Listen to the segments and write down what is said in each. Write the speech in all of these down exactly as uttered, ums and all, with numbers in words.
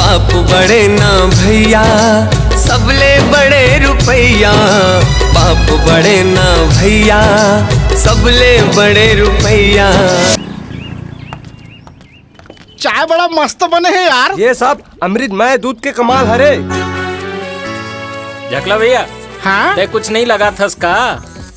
बाप बड़े ना भैया, सबले बड़े रुपैया। बाप बड़े ना भैया, सबले बड़े रुपैया। चाय बड़ा मस्त बने हे यार। ये सब अमृतमय दूध के कमाल हरे। झकला भैया, हाँ? तै कुछ नहीं लगाथस का?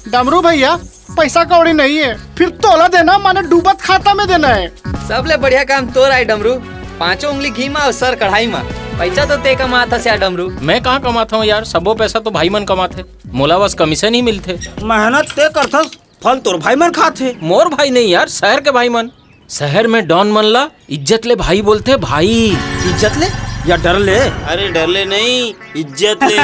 डमरू भैया, पैसा कौड़ी नहीं है, फिर तोला देना माने डूबत खाता में देना है। सबले बढ़िया काम तोर आय डमरू, पांचों उंगली घी मा अउ सर कढ़ाई मा। पैसा तो तै कमाथस यार डमरू। मैं कहाँ कमाथंव यार, सबो पैसा तो भाई मन कमाथे, मोला बस कमीशन ही मिलथे। मेहनत तै करथस, फल तोर भाई मन खाथे। मोर भाई नहीं यार, शहर के भाई मन। शहर में डॉन मन ला इज्जत ले भाई बोलथे, भाई। इज्जत ले या डर ले? अरे डर ले नहीं, इज्जत ले।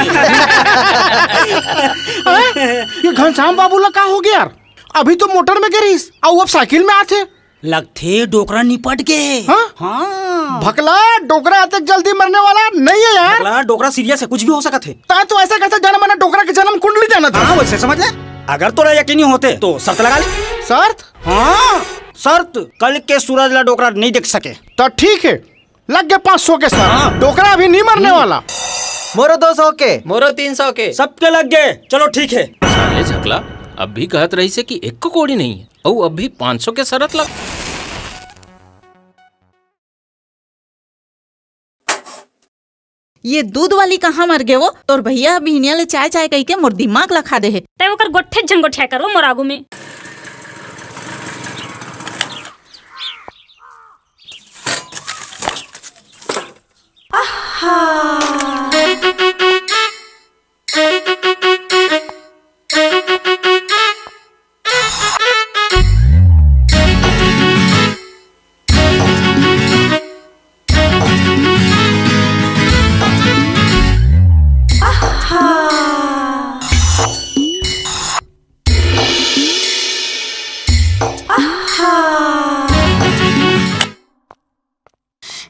ये घनश्याम बाबू ला का हो गया यार? अभी तो मोटर में गे रहिस, अउ अब साइकिल में आथे। लगथे डोकरा निपट गे। हाँ? हाँ। भकला, डोकरा अतेक जल्दी मरने वाला नहीं है यार। भकला, डोकरा सीरियस है, कुछ भी हो सकत है। ता तो ऐसा कैसे जाना, मैंने डोकरा के जन्म कुंडली जाना था। हाँ, वैसे समझ ले। अगर तोला यकीनी होते तो शर्त लगा ले। शर्त? हाँ, शर्त। कल के सूरज ला डोकरा नहीं देख सके। तो ठीक है, लग गए पाँच सौ के शर्त। हाँ। डोकरा अभी नहीं मरने वाला। मोरो दो सौ के। मोरो तीन सौ के। सबके लग गए। चलो ठीक है। साले झकला, अब भी कहत रहिसे कि एक कौड़ी नहीं है, अउ अब भी पाँच सौ के शर्त लग। ये दूध वाली कहाँ मर गे वो? तोर भैया बिहनिया ले चाय चाय कहिके मोर दिमाग ला खा दे हे। तै ओकर गोठे झन गोठिया कर वो मोर आगू में।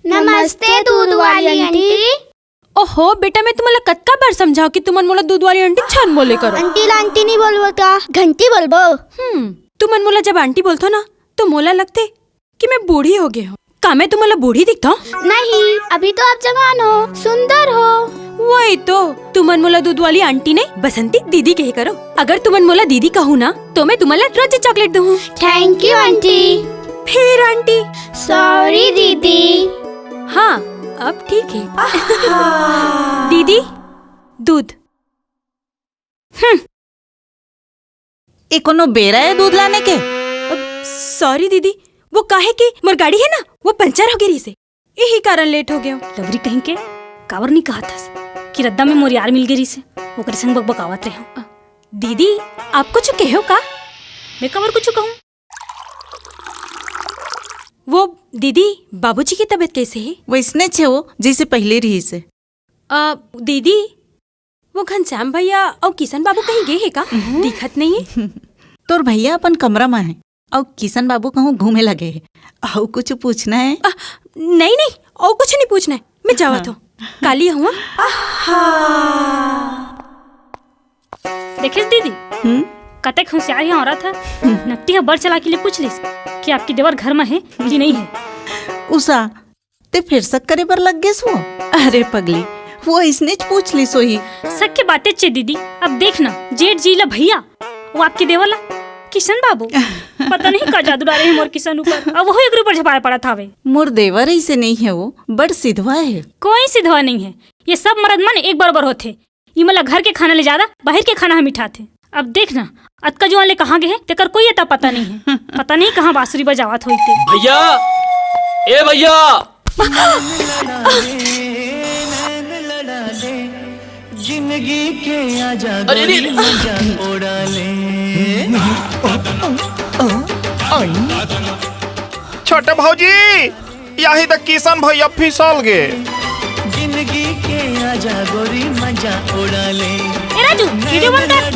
नमस्ते दूध वाली आंटी। ओहो बेटा, मैं तुमन ला कतका बार समझाव कि तुमन मोला दूध वाली आंटी झन बोले करो। आंटी ला आंटी नहीं बोलबो त घंटी बोलबो। हम्म, तुमन मोला जब आंटी बोलथो ना, तो मोला लगथे कि मैं बूढ़ी हो गे हंव। का मैं तुमन ला बूढ़ी दिखथंव? नहीं, अभी तो आप जवान हो, सुंदर हो। वही तो, तुमन मोला दूध वाली आंटी नहीं, बसंती दीदी कहे करो। अगर तुमन मोला दीदी कहू ना, तो मैं तुमन ला रोज चॉकलेट दूहूं। Thank you aunty. फिर आंटी। Sorry दीदी। हाँ, अब ठीक है। दीदी, दूध। हम्म। ए कोनो बेरा है दूध लाने के? सॉरी दीदी, वो काहे कि मोर गाड़ी है ना, वो पंचर हो गे रहिसे, यही कारण लेट हो गए हंव। लवरी कहीं के, काबर नहीं कहा थस कि रद्दा में मोर यार मिल गे रहिसे, ओकरे संग बकबकावत रहे हंव। दीदी, आप कुछ कहो का? मैं काबर कुछ कहूँ? वो दीदी, बाबूजी की तबीयत कैसे है? वैसने छे वो, जैसे पहले रहिसे। अ, दीदी, वो घनश्याम भैया अउ किशन बाबू कहीं गे हे का? दिखत नहीं है। तोर भैया अपन कमरा में है, अउ किशन बाबू कहूँ घूमे लगे हे। अउ कुछ पूछना है? अ, नहीं, नहीं, अउ कुछ नहीं पूछना है, मैं जावत हंव। काली हुआ। देखिस दीदी, हम्म? कतेक होशियार हे औरत ह। नकटी ह बड़ चलाकी ले पूछ लिस कि आपके देवर घर में है कि नहीं है। उषा, ते फेर शक करे बर लग गेस वो? अरे पगली, वो अइसनेच पूछ लिस होही। शक के बातें चे दीदी, अब देखना, जेठ जी ला भैया, वो आपके देवर ला किशन बाबू, पता नहीं का जादू डाले हे मोर किशन ऊपर, अब वो एकरे ऊपर झपाए पड़त हावे। मोर देवर अइसे नहीं है वो, बड़ सिधवा है। कोई सिधवा नहीं है, ये सब मरद मन एक बरोबर होथे। इमन ला घर के खाना ले जादा बाहिर के खाना ह मिठाथे। अब देख ना, अतका जुआन ले कहाँ गे हे, तेकर कोई अता पता नहीं है। पता नहीं कहाँ बांसुरी बजावत होई ते। भैया, ए भैया। जिंदगी के आजा अरे, अरे, अरे। मजा उड़ा ले। छोटे भौजी, यही त किशन भैया फिसल गे। जिंदगी के आजा गोरी मजा उड़ा ले। ए राजू, वीडियो बंद कर।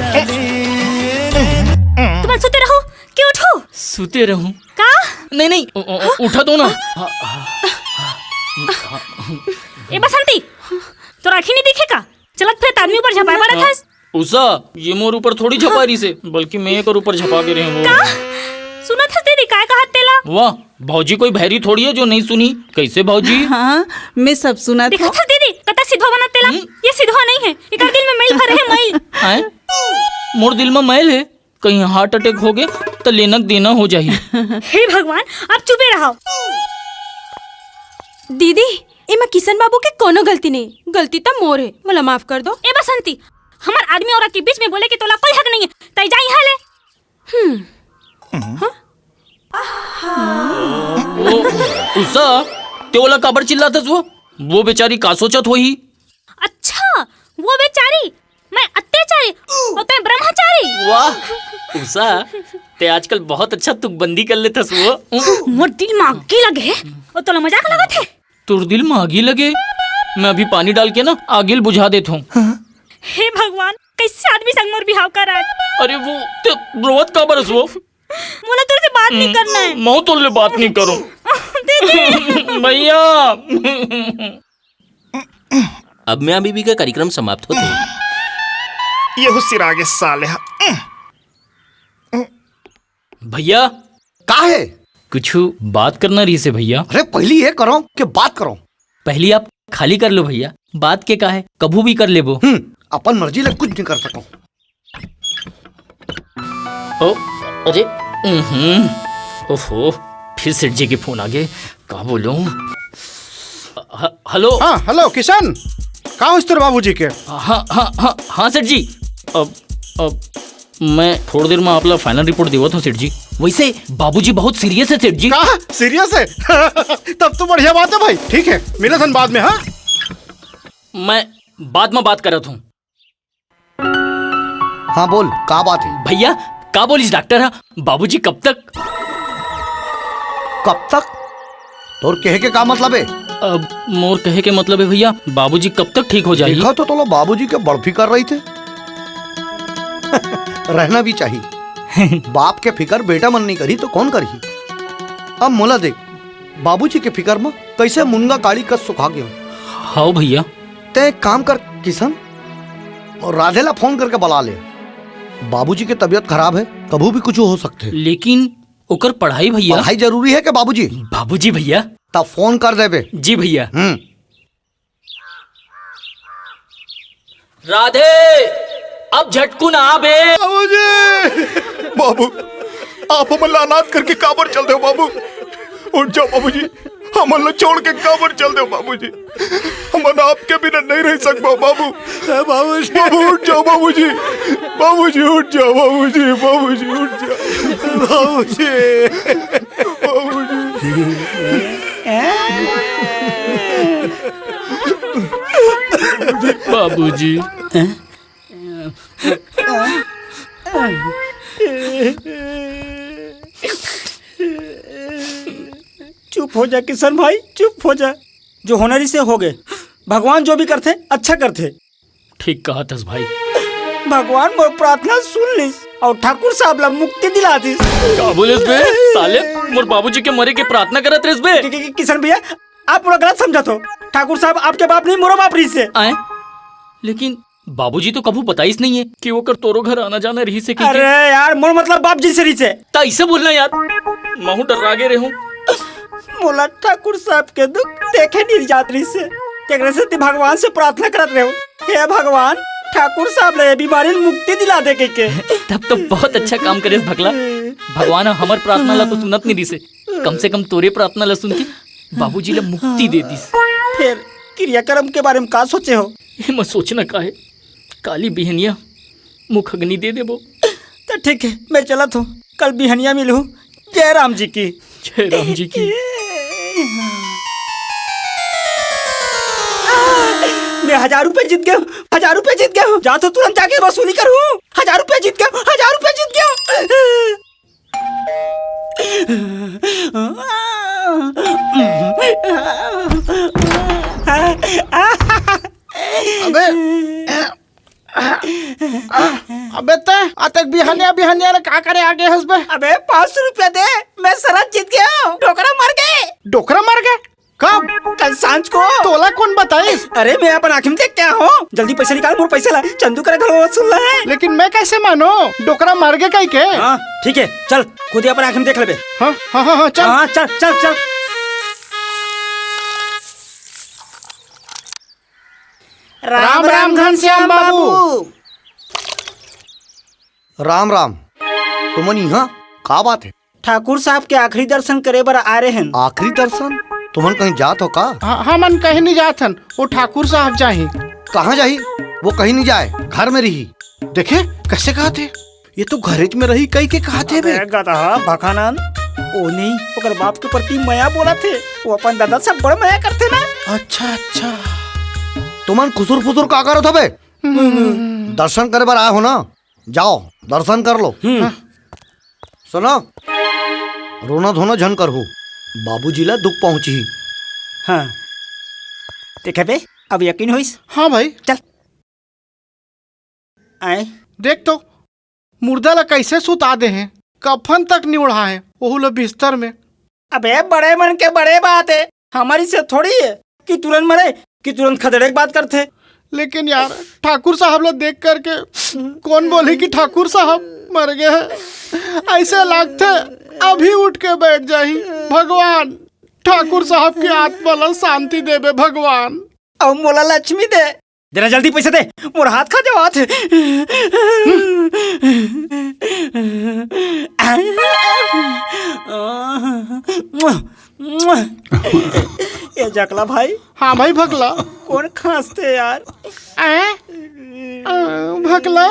तुमन सुते रहो, क्यों उठो? सुते रहूं? का? नहीं, नहीं, उ-, उ-, उ-, उठा दो ना। ए बसंती, तोर आँखी नहीं दिखे का? चलत फिरत आदमी ऊपर झपाए पड़त हस। उषा, ये मोर ऊपर थोड़ी झपा रहिसे, बल्कि मैं एकर ऊपर झपा के रहे हूँ। का? सुनत हस दीदी, काय कहत तेला? वाह, भौजी कोई भैरी थोड़ी है जो नहीं सुनी। कैसे भौजी? हाँ, मैं सब सुनत हूँ। देखत हस दीदी, कता सिधो बनत तेला। हम्म? ये सिधो नहीं है, एकर दिल में मैल भरे है, मैल। आए? मोर दिल में मैल है, कहीं हार्ट अटैक हो गए तो लेना देना हो जाही। हे भगवान, आप चुपे रहो। दीदी, एमा किशन बाबू के कोनो गलती नहीं, गलती त मोर है, मोला माफ कर दो। ए बसंती, हमर आदमी औरत के बीच में बोले के तोला कोई हक नहीं है, तै जा यहाँ ले। हम्म। ओ, उषा, ते ओला काबर चिल्लाथस वो? वो बेचारी का सोचत होही? अच्छा, वो बेचारी, मैं अत्याचारी और तै ब्रह्मचारी। वाह, उषा, ते आजकल बहुत अच्छा तुकबंदी कर लेथस वो। मोर दिल में आगी लगे है, और तोला मजाक लगत है? तोर दिल में आगी लगे? मैं अभी पानी डाल के ना आगी ल बुझा देत हूँ। हे भगवान, कैसे आदमी संग मोर बिहाव करा? अरे वो, ते रोवत काबर हस वो? मोला तोर से बात नहीं करना है। मैं तोर ले बात नहीं करूँ। दीदी। भैया। अब मियाँ बीबी का कार्यक्रम समाप्त होते हैं। ये हो सिरागे साले हा। भैया। का है? कुछ बात करना रहिसे भैया। अरे पहली ये करो कि बात करो। पहली आप खाली कर लो भैया, बात के का है, कभू भी कर लेबो। हम्म, अपन मर्जी ले कुछ नहीं कर सको। ओ, अरे, हम्म, ओहो, फिर सेठ जी के फोन आ गए, का बोलूं? ह-, हेलो। हाँ, हेलो, किशन, का होइस तोर बाबूजी के? हाँ, हाँ, हाँ, हाँ, सेठ जी। अब, अब मैं थोड़ी देर में आपला फाइनल रिपोर्ट देवत हूँ, सेठ जी। वैसे बाबूजी बहुत सीरियस है, सेठ जी। का? सीरियस है? तब तो बढ़िया बात है भाई। ठीक है, मिलत हन बाद में, हाँ? मैं बाद में बात करत हूँ। हाँ बोल, का बात है? भैया, का बोलिस डॉक्टर हा? बाबूजी कब तक? कब तक? तोर कहे के का मतलब है? अब मोर कहे के मतलब है भैया, बाबूजी कब तक ठीक हो जाही? देखा तो तोला बाबूजी के बड़ फिकर रही थे। रहना भी चाहिए। बाप के फिकर बेटा मन नहीं करी तो कौन करही? अब मोला देख, बाबूजी के फिकर में कैसे मुनगा काड़ी कस सुखा गयो। हाव भैया। तै एक काम कर किशन, राधे ला फोन करके बुला ले। बाबूजी के तबीयत खराब है, कभू भी कुछ हो सकते। लेकिन ओकर पढ़ाई भैया। पढ़ाई जरूरी है के बाबूजी? बाबूजी भैया। तब फोन कर देबे। जी भैया। हम्म। राधे, अब झटकुन आ बे। बाबूजी, बाबू, आप हमन ला अनाथ करके काबर चल देव बाबू? उठ जाओ बाबूजी, हमन ला छोड़ के काबर चल देव बाबूजी? हमन आपके बिना नहीं रह सकबो बाबू। बाबूजी। बाबू उठ जाओ बाबूजी, बाबूजी उठ जाओ बाबूजी, बाबूजी उठ जाओ बाबूजी। बाबूजी। बाबूजी। चुप हो जा किशन भाई, चुप हो जा। जो होना रहिसे हो गए। भगवान जो भी करथे, अच्छा करथे। ठीक कहत हस भाई। भगवान मोर प्रार्थना सुन लिस और ठाकुर साहब ला मुक्ति दिला दिस। का बोलिस बे? साले, मोर बाबूजी के मरे के प्रार्थना करत रहिस बे। कि-, कि-, कि-, किशन भैया, आप पूरा गलत समझत हो। ठाकुर साहब आपके बाप नहीं, मोरो बाप रहिसे। आए? लेकिन बाबूजी तो कभू बताइस नहीं है कि ओकर तोरो घर आना जाना रहिसे कि अरे यार, मोर मतलब बाप जी से रहिसे। त ऐसे बोलना यार, महू डर्रा गे रेहूं। मोला ठाकुर साहब के दुख देखे नहीं जात रहिसे, तेकरे सेती भगवान से प्रार्थना करत रेहूं, हे भगवान, ठाकुर साहब ला ये बीमारी ले मुक्ति दिला दे के, के। तब तो बहुत अच्छा काम करेस भकला। भगवान ह हमर प्रार्थना ला तो सुनत नहीं रहिसे, कम से कम तोरे प्रार्थना ला सुन के बाबूजी ला मुक्ति दे दिस। फिर क्रियाकर्म के बारे में का सोचे हो? एमा सोचना का है? काली बिहनिया मुख अग्नि दे देबो। तो ठीक है, मैं चलत हूँ, कल बिहनिया मिलहूँ। जय राम जी की। जय राम जी की। मैं हजार रुपए जीत गया हूँ, हजार रुपए जीत गया हूँ। जा तो तुरंत जाके वसूली करूँ। हजार रुपए जीत गया हूँ, हजार रुपए जीत गया हूँ। अबे, अबे ते अतेक बिहनिया बिहनिया ले का करे आ गे हस बे? अबे पाँच सौ रुपया दे, मैं सरत जीत गया हूँ। डोकरा मर गए। डोकरा मर गए? कब? कल सांझ को। तोला कोन बताइस? अरे, मैं अपन आँखी में देख के आए हँव। जल्दी पैसा निकाल, मोर पैसा ला। चंदू करा घलो वसूलना हे। लेकिन मैं कैसे मानों? डोकरा मर गे कहिके। हाँ, ठीक हे, चल, खुद ही अपन आँखी में देख लेबे। हाँ, हाँ, हाँ, हाँ, चल। हाँ, चल, चल, चल। राम राम घनश्याम बाबू। राम राम। तुमन इहाँ का बात हे? ठाकुर साहब के आखिरी दर्शन करे बर आ रहे हन। आखिरी दर्शन? तुमन कहीं जात हो का? ह-, हमन कहीं नहीं जात हन, वो ठाकुर साहब जाही। कहाँ जाही? वो कहीं नहीं जाए, घर में रही। देखे, कैसे कहत हे? ये तो घरेच में रही कहिके कहत हे बे। अबे गदहा भखानंद, ओ नहीं, ओकर बाप के प्रति मया बोलत हे। वो अपन दादा से बड़ मया करथे ना। अच्छा, अच्छा। तुमन खुसुर फुसुर का करत हो बे? हम्म। दर्शन करे बर आए हो ना, जाओ दर्शन कर लो। हम्म। सुनो, रोना धोना झन करहू, बाबूजी ला दुख पहुंचही। हाँ, देखे बे, अब यकीन होइस? हाँ भाई। चल। आए। देख तो, मुर्दा ला कैसे सुता दे हे, कफन तक नहीं ओढ़ा हे, ओहू ला बिस्तर में। अबे, बड़े मन के बड़े बात हे, हमर से थोड़ी हे कि तुरंत मरे कि तुरंत खदेड़े के बात करथे। लेकिन यार, ठाकुर साहब ला देख करके कोन बोलही कि ठाकुर साहब मर गे हे? ऐसे लागथे अभी उठ के बैठ जाही। भगवान, ठाकुर साहब के आत्मा ला शांति देबे भगवान। अउ मोला लक्ष्मी दे। जरा जल्दी पैसा दे, मोर हाथ खा जावत हे। ए जकला भाई। हाँ भाई भकला। कोन खांसथे यार? आय? आ, भकला।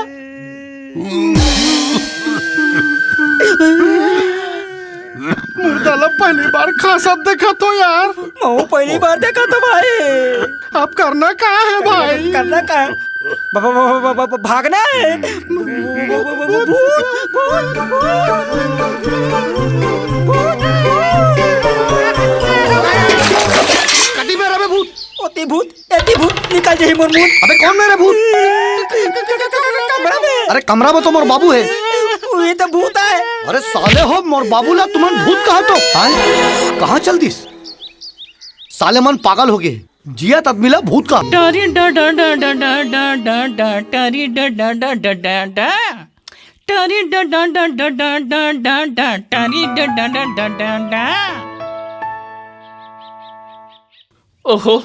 मुर्दा ला पहली बार खांसत देखत हों यार। महूं पहली बार देखत हों भाई। अब करना का हे भाई? करना का हे? ब-, ब-, ब-, ब-, ब-, ब-, भागना हे। भूत, भूत, भूत, भूत। कति बेर अबे भूत? ओती भूत, एती भूत, निकल जाही मोर मुंह। अबे कौन मेरे भूत? कमरा में। अरे कमरा में तो मोर बाबू हे। वही तो भूत हे। अरे साले हो, मोर बाबू ला तुमन भूत कहा तो? हाँ? कहाँ चल दिस? साले मन पागल हो गे। जियत आदमी ला भूत कहा। टारी डा डा डा डा डा डा डा डा, टारी डा डा डा डा डा डा। टारी डा डा डा डा डा डा डा डा, टारी डा डा डा डा डा डा। ओहो,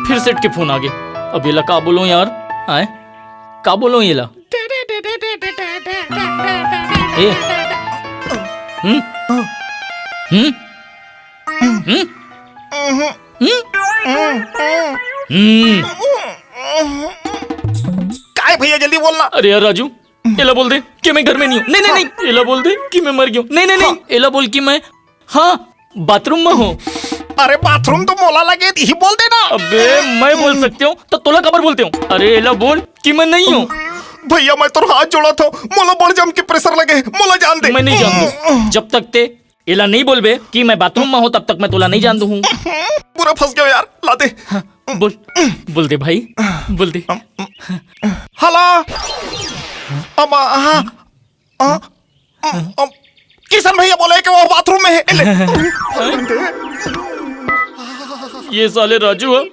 फिर सेठ के फोन आ गे। अब एला का बोलों यार? आय, का बोलों एला? ए, हम्म? हम्म? हम्म? हम्म? हम्म? काय भैया, जल्दी बोलना। अरे यार राजू, एला बोल दे कि मैं घर में नहीं हूँ। नहीं, नहीं, नहीं, एला बोल दे कि मैं मर गया हूँ। नहीं, नहीं, नहीं, हाँ। एला बोल कि मैं, हाँ, बाथरूम में हूँ। अरे बाथरूम तो मोला लगे, यही बोल देना। अबे, मैं बोल सकते हूँ, तो तोला काबर बोलते हूँ? अरे एला बोल कि मैं नहीं हूँ। भैया, मैं तोर हाथ जोड़त हों, मोला बड़ जम के प्रेशर लगे, मोला जान दे। मैं नहीं जान दूँ। जब तक ते एला नहीं बोलबे कि मैं बाथरूम में हूँ, तब तक मैं तोला नहीं जान दूँ। पूरा फंस गया यार, ला दे। हाँ, बोल, बोल दे भाई, बोल दे। हला, अमा, हाँ, आ, आ, आ, किशन भैया बोले कि वो बाथरूम में हे। ले। ये साले राजू हे,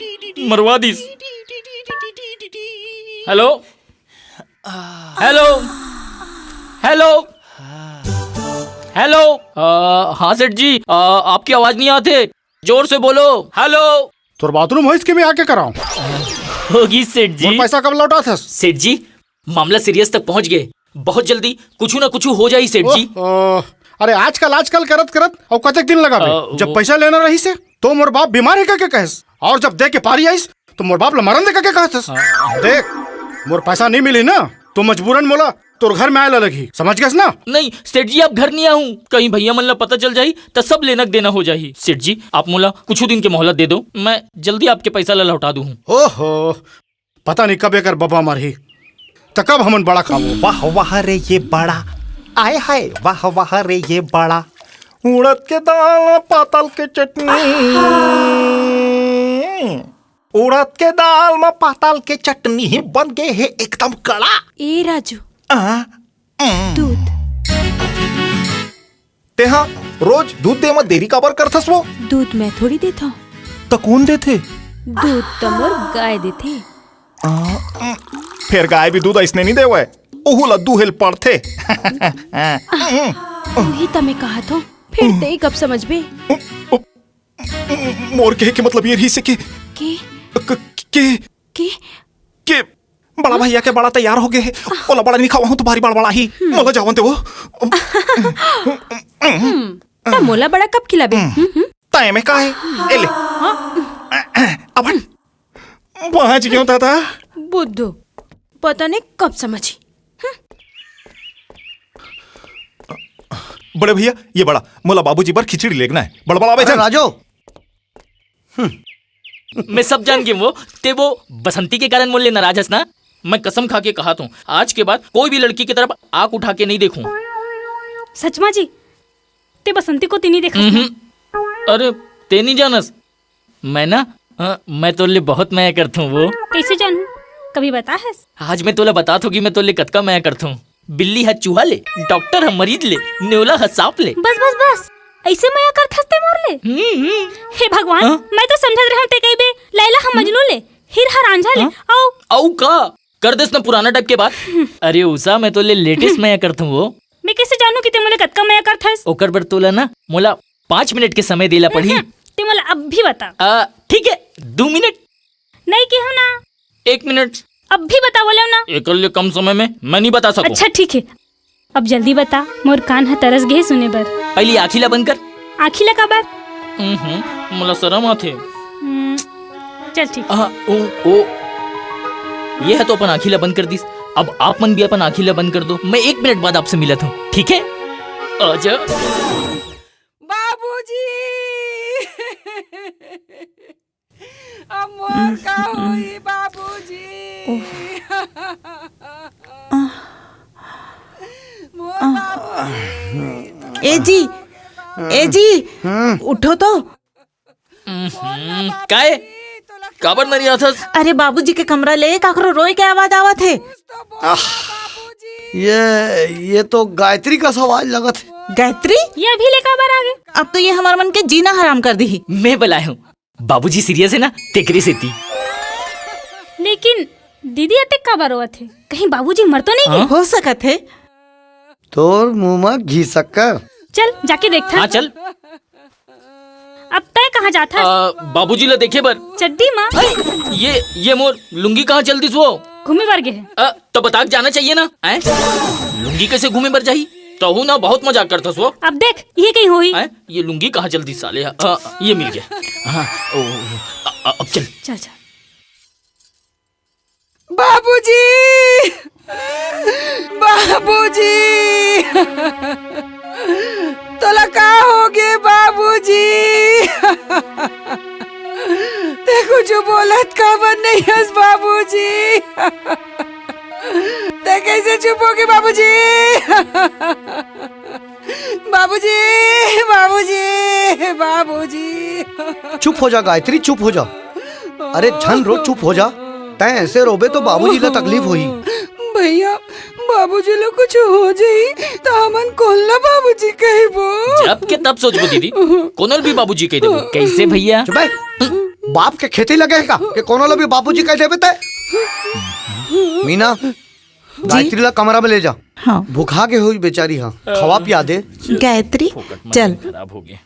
मरवा दिस। Hello, hello, hello, hello. आ, हाँ सेठ जी, आ, आपकी आवाज नहीं आते, जोर से बोलो। हेलो। तोर बाथरूम होइस कि मैं आके कराऊं? होगी सेठ जी। मोर पैसा कब लौटाथस? सेठ जी, मामला सीरियस तक पहुंच गए। बहुत जल्दी कुछ ना कुछ हो जाही सेठ जी। ओह, अरे आजकल, आजकल करत करत अउ कतेक दिन लगाबे? अ, जब वो पैसा लेना रहिस हे, तो मोर बाप बीमार हे कहिके कहेस, अउ जब दे के पारी आइस, तो मोर बाप ला मरन दे कहिके कहत हस। हाँ। देख, मोर पैसा नहीं मिली ना, तो मजबूरन मोला तोर घर में आए ला लगही, समझ गेस ना? नहीं सेठ जी, आप घर नहीं आहूं, कहीं भैया मन ला पता चल जाही, त सब लेना देना हो जाही। सेठ जी, आप मोला कुछ दिन के मोहलत दे दो, मैं जल्दी आपके पैसा ला लौटा दूं हूँ। ओहो, पता नहीं कब एकर बबा मरही, त कब हमन बड़ा खाबो। वाह वाह रे ये बड़ा, आय हाय, वाह वाह रे ये बड़ा, उड़द के दाल पातल के चटनी, उड़द के दाल में पातल के चटनी बन गे हे एकदम कड़ा। ए राजू, आ, उम। दूध। तेहा रोज दूध दे म देरी काबर करथस वो? दूध मैं थोड़ी देथव। त त कोन देथे? दूध त मोर गाय देथे। आ, फेर गाय भी दूध अइसने नइ देवय, ओहू ला दूहे ल पड़थे। उही त मैं कहत हूँ, फेर तें कब समझबे? मोर कहे के मतलब ये रहिस हे कि के? क-, के? के? के? बड़ा भैया के बड़ा तैयार हो गे हे, ओला बड़ा नइ खवाहूँ त भारी बड़बड़ाही। मोला जावन दे वो। त मोला बड़ा कब खिलाबे? हम्म, हम्म। तय में का हे? ए ले। हाँ। अब हट। पहुंच गेंव दादा। बुद्धू, पता नहीं कब समझही। बड़े भैया, ये बड़ा, मोला बाबूजी बर खिचड़ी लेगना हे। बड़बड़ाबे अरे झन। राजू। हम्म। मैं सब जान गेंव वो, तें वो बसंती के कारण मोर ले नाराज हस ना। मैं कसम खा के कहत हूँ, आज के बाद कोई भी लड़की के तरफ आँख उठा के नइ देखूँ। सच मा जी, तें बसंती कोती नइ देखस ना? हम्म। अरे, तें नइ जानस, मैं ना, अ, मैं तोर ले बहुत मया करथूं वो। कइसे जानहूं? कभी बताहस? आज मैं तोला बतात हूं कि मैं तोर ले कतका मया करथूं। बिल्ली ह चूहा ले, डॉक्टर ह मरीज ले, नेवला ह सांप ले। बस, बस, बस। अइसे मया करथस तें मोर ले? हम्म, हम्म। हे भगवान, हाँ? मैं तो समझत रहेंव तें कहिबे लैला ह मजनू ले, हीर ह रांझा ले, हाँ? अउ अउ का? कर देस ना पुराना टाइप के बात। अरे उषा, मैं तोर ले latest मया करथूं वो। मैं कइसे जानहूं कि तें मोर ले कतका मया करथस? ओकर बर तोला ना मोला पाँच मिनट के समय देला पड़ही। हम्म, तें मोला अभी बता। आ, ठीक हे, दू मिनट। नइ केहेंव ना। एक मिनट। अभी बता बोलेंव ना। एकर ले कम समय में मैं नइ बता सकूं। अच्छा, ठीक हे। अब जल्दी बता, मोर कान ह तरस गे हे सुने बर। पहिली आँखी ला बंद कर। आँखी ला काबर? हम्म, मोला सरम आथे। हम्म, चल ठीक। आ, ओ, ओ। ये ह तो अपन आँखी ला बंद कर दिस। अब आप मन भी अपन आँखी ला बंद कर दो। मैं एक मिनट बाद आपसे मिलत हूँ, ठीक है? आजा। बाबूजी। अब मोर का होई बाबूजी? मोर बाबूजी। ए जी, ए जी, उठो तो। हम्म, काय? काबर नरियाथस? अरे बाबूजी के कमरा ले काकरो रोए के आवाज आवत हे। आह, ये, ये तो गायत्री का आवाज लगत हे। गायत्री? ये अभी ले काबर आ गे? अब तो ये हमर मन के जीना हराम कर दिही। मैं बलाए हूँ। बाबूजी serious हे ना, तेकरे सेती। लेकिन दीदी अतेक काबर रोवत हे? कहीं बाबूजी मर तो नहीं गे? हाँ? हो सकत हे। तोर मुंह म घी शक्कर। चल, जाके देखथन। हाँ, चल। अब तय कहाँ जाथस? आ, बाबूजी ला देखे बर। चड्डी म? अरे, ये, ये मोर लुंगी कहाँ चल दिस वो? घूमे बर गे हे। अ, त बता के जाना चाहिए ना, हैं? लुंगी कैसे घूमे बर जाही? तहू ना बहुत मजाक करथस वो। अब देख, ये कहीं होही। हैं? ये लुंगी कहाँ चल दिस साले? हाँ, ये मिल गया। हाँ, ओ, ओ, अ, अ, अब चल। चल, चल। बाबूजी! बाबूजी! तोला का होगे बाबूजी? तें कुछु बोलत काबर नइ हस बाबूजी? तें कैसे चुप होगे बाबूजी? बाबूजी, बाबूजी, बाबूजी। चुप हो जा गायत्री, चुप हो जा। अरे झन रो, चुप हो जा। तैं ऐसे रोबे तो बाबूजी ला तकलीफ होही। भैया, बाबूजी ला कुछ हो जाही त हमन कोन ला बाबूजी कहिबो? जब के तब सोचबो दीदी, कोनो ल भी बाबूजी कहि देबो। कैसे भैया? चुप बे। बाप के खेती लगे हे का कि कोनो ला भी बाबूजी कहि देबे तैं? मीना, गायत्री ला कमरा में ले जा। हाँ। भुखा गे होही बेचारी, हाँ, खवा पिया दे। गायत्री, चल। खराब हो गया।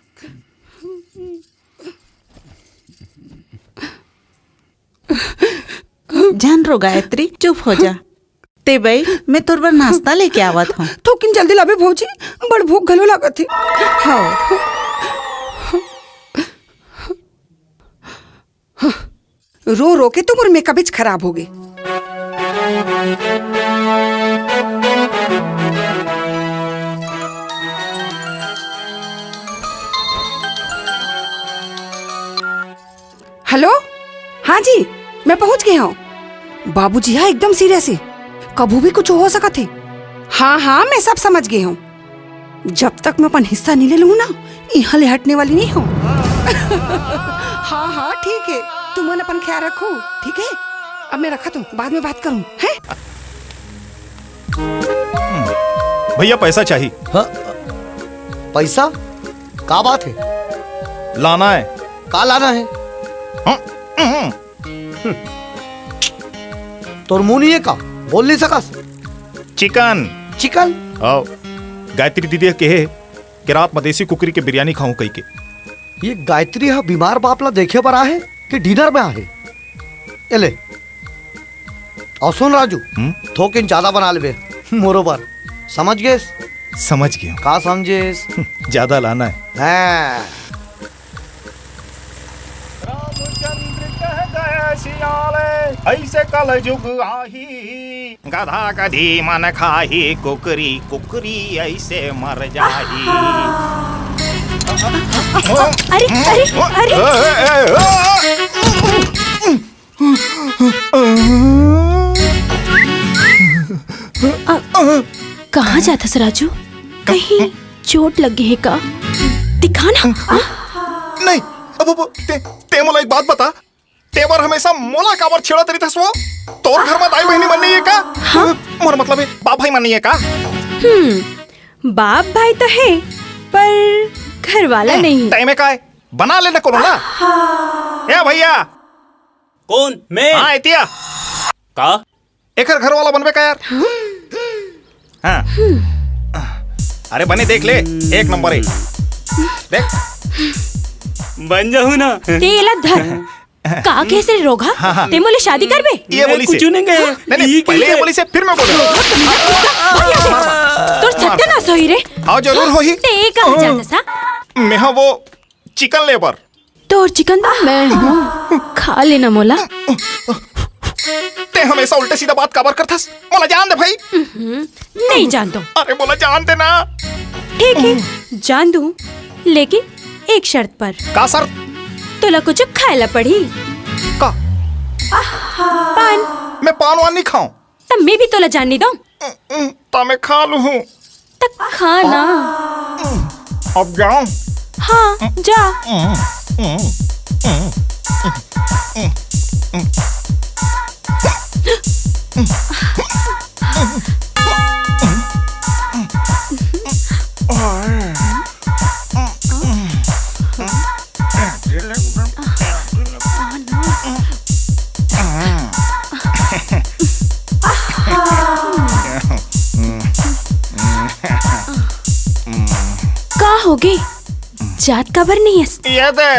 झन रो गायत्री, चुप हो जा। तें बइठ, मैं तोर बर नाश्ता लेके आवत हूँ। थोकिन जल्दी लाबे भौजी, बड़ भूख घलो लागत हे। हाँ। रो रो के तो मोर मेकअप खराब हो गे। हेलो, हाँ जी, मैं पहुंच गे हूँ। बाबूजी हा एकदम सीरियस हे, कभू भी कुछ हो सकत हे। हाँ हाँ, मैं सब समझ गे हूँ। जब तक मैं अपन हिस्सा नहीं ले लूँ ना, यहाँ ले हटने वाली नहीं हूँ। हाँ हाँ ठीक है, तुमन अपन ख्याल रखो, ठीक है? अब मैं रखत हूँ, बाद में बात करूँ, हैं? भैया, पैसा चाहिए। हाँ? पैसा? का बात है? लाना है। का लाना है? तोर मुंह नहीं है का? बोल नहीं सकस? चिकन। चिकन? आओ। गायत्री दीदी कहे कि रात में देसी कुकरी के बिरयानी खाऊं कहिके। ये गायत्री ह बीमार बाप ला देखे बर आहे कि डिनर में आहे? ए ले। अउ सुन राजू, हम्म? थोकिन ज्यादा बना लेबे मोरो बर। समझ गेस? समझ गेंव। का समझेस? ज्यादा लाना है। हाँ। रामचंद्र कह गए सियाले, ऐसे कलजुग आही। गधा गधी मन खाही कुकरी, कुकरी ऐसे मर जाही। अरे, अरे, अरे। अ, कहाँ जाथस राजू? कहीं चोट लग गई है का? दिखा ना। आ? नहीं, अब, अब ते, ते मोला एक बात बता, ते बर हमेशा मोला काबर छेड़त रहिथस वो? तोर घर में दाई बहिनी मन नहीं है का? हाँ? मोर मतलब है, बाप भाई मन नहीं है का? हम्म, बाप भाई तो है, पर घर वाला हम्म, नहीं। तय में का है? बना लेना कोनो ना। ए भैया। कौन? मैं? हाँ, एतिया। का? एकर घर वाला बनबे का यार? हाँ। अरे बने देख ले, एक नंबर है। देख। बन जाहू ना। तेला धर। का कहे से रोगहा? हाँ, हाँ। ते मोले शादी करबे? ये मैं बोली से। कुछ नहीं कहे। नहीं, नहीं, ये पहले ये कैसे? बोली से, फिर मैं बोलूँ। तोर सत्यानाश होही रे। हाँ, जरूर होही। ते कहाँ जाथस? मैं हाँ वो चिकन लेबर। तोर चिकन तो मैं हूँ, खा लेना मोला। ते हमेशा उल्टे सीधा बात काबर करथस? मोला जान दे भाई। हम्म, नहीं जान दो। अरे मोला जान दे ना। ठीक है, जान दूँ, लेकिन एक शर्त पर। का शर्त? तोला कुछ खाए ला पड़ी। का? पान। मैं पान वान नहीं खाऊं। तब मैं भी तोला जान नहीं दूँ। त मैं खा लूं। त खा ना। अब जाऊं? हाँ, जा। का होगे? जात काबर नहीं हस? ये दे,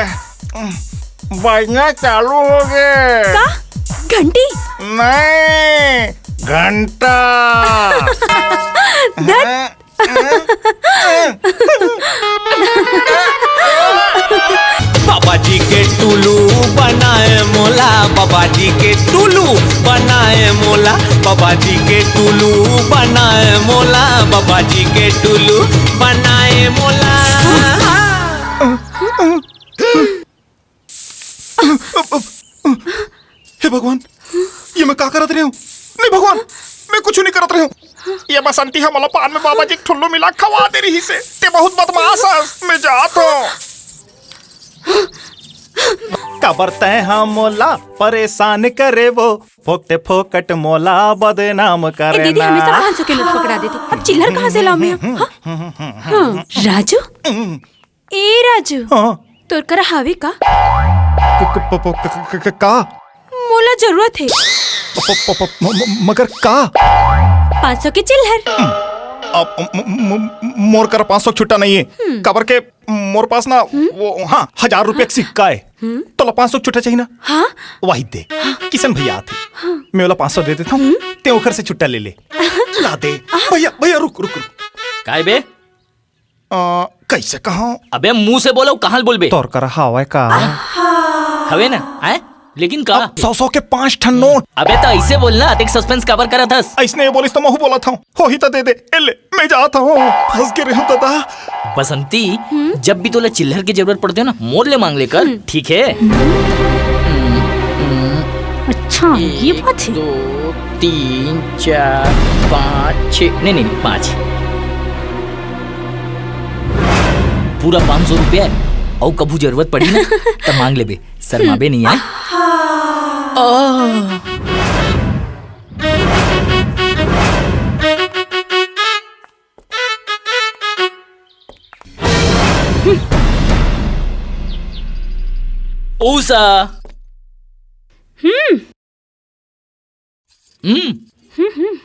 बजना चालू होगे। का? घंटी? नहीं, घंटा। धत। बाबा जी के टुलू बनाए मोला, बाबा जी के टुलू बनाए मोला, बाबा जी के टुलू बनाए मोला, बाबा जी के टुलू बनाए मोला। हे भगवान, ये मैं का करत रहे हूँ? नहीं भगवान, मैं कुछ नहीं करत रहे हूँ। ये बसंती ह मोला पान में बाबा जी के टुलू मिला खवा दे रहिसे। ते बहुत बदमाश हस, मैं जात हूँ। काबर तैं हा मोला परेशान करे वो, फोकट फोकट मोला बदनाम करे ना। दीदी हमेशा पाँच सौ के नोट पकड़ा देती, अब चिल्लर कहाँ से लाऊं मैं? हाँ? हाँ, राजू, ए राजू, हाँ। तोर करा हावे का? क-, क-, प-, प-, क-, क-, क-, का? मोला जरूरत हे। प-, प-, प-, म-, म-, मगर का? पाँच सौ के चिल्लर। अब म-, म-, म-, मोर करा पाँच सौ छुट्टा नहीं है। हम्म। काबर के मोर पास ना, हम्म? वो, हाँ, हजार रुपया के सिक्का है। हम्म? तोला पाँच सौ छुट्टा चाहिए ना? हाँ। वही दे। किशन भैया आते। हाँ। मैं ओला पाँच सौ दे देता हूँ। हम्म? ते ओखर से छुट्टा ले ले। ला दे। भैया, भैया, रुक, रुक, रुक। काय बे? अ, कैसे कहा? अबे मुंह से बोलो, कहाँ बोलबे? तोर करा हावय का? हवे ना, आय? लेकिन का? अब सौ सौ के पांच ठन नोट। अबे तो ऐसे बोल ना, अतेक suspense काबर करत हस? ऐसने बोलिस तो महू बोलत हूँ। होही तो दे दे। ए ले, मैं जात हूँ। फंस गे रहे हूँ दादा। बसंती, हम्म? जब भी तोला चिल्लर की जरूरत पड़ती हो ना, मोर ले मांग लेकर, हम्म। ठीक है? अच्छा, ये एक, बात है। दो, तीन, चार, पाँच, छः, नहीं, नहीं, नहीं, पाँच। पूरा पाँच सौ रुपया है, अउ कभू जरूरत पड़ी ना, त मांग लेबे, शर्माबे नहीं है। उषा, हम्म। हम्म। हम्म, हम्म।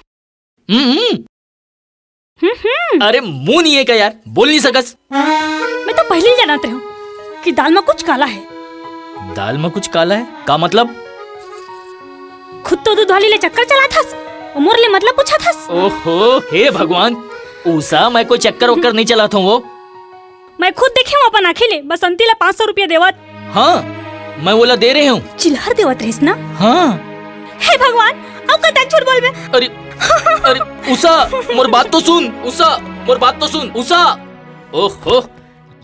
हम्म, हम्म। अरे, मुंह नहीं है क्या यार, बोल नहीं सकस? मैं तो पहले ही जानत रहूं कि दाल में कुछ काला है। दाल में कुछ काला है? का मतलब? खुद तो दूध वाली ले चक्कर चलाथस, अउ मोर ले मतलब पूछथस। ओहो, हे भगवान, उषा, मैं कोई चक्कर वक्कर नहीं चलात हूँ वो। मैं खुद देखे हूँ अपन आँखी ले, बसंती ला पाँच सौ रुपया देवत। हाँ, मैं वोला दे रहे हूँ। चिल्हर देवत रहिस ना? हाँ। हे भगवान, अब कतक झूठ बोलबे? अरे, अरे, उषा, मोर बात तो सुन, उषा, मोर बात तो सुन, उषा। ओहो,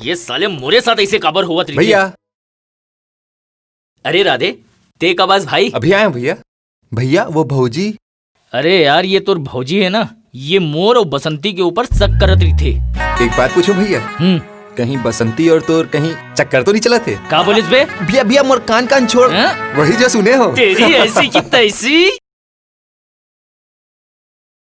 ये साले मोरे साथ ऐसे काबर होवत रहिथे? भैया। अरे राधे, ते कब आस भाई? अभी आया हूँ भैया। भैया, वो भौजी। अरे यार, ये तोर भौजी है ना, ये मोर अउ बसंती के ऊपर शक करत रहिथे। एक बात पूछूं भैया? हम्म। कहीं बसंती अउ तोर कहीं चक्कर तो नहीं चलत हे? का बोलिस बे? भैया, भैया, मोर कान कान छोड़। हैं? वही जो सुने हो। तेरी ऐसी की तैसी।